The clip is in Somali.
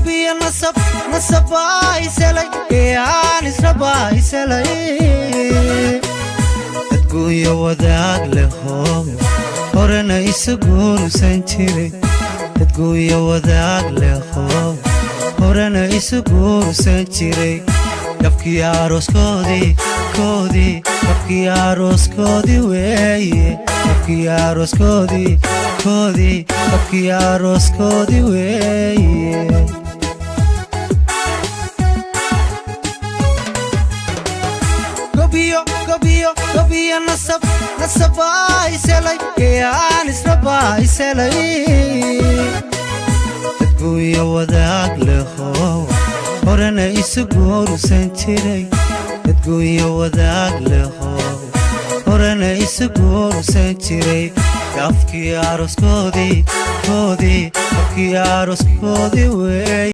Gobiyo nasab, nasabaa iselay, aan israbaa iselay. Dadguuyo wadaag leho, horena isu guursan jiray. Dadguuyo wadaag leho, horena isu guursan jiray. Gabkii arooskoodii koodii, gabkii arooskoodii weeye. Gabkii arooskoodii koodii, gabkii arooskoodii weeye. Gobiyo, gobiyo, gobiyo nasab, nasabaa iselay, aan israbaa iselay. Dadguuyo wadaag leho, horena isu guursan jiray. Dadguuyo wadaag leho, horena isu guursan jiray. Gafkii arooskoodii koodii, gafkii arooskoodii weeye.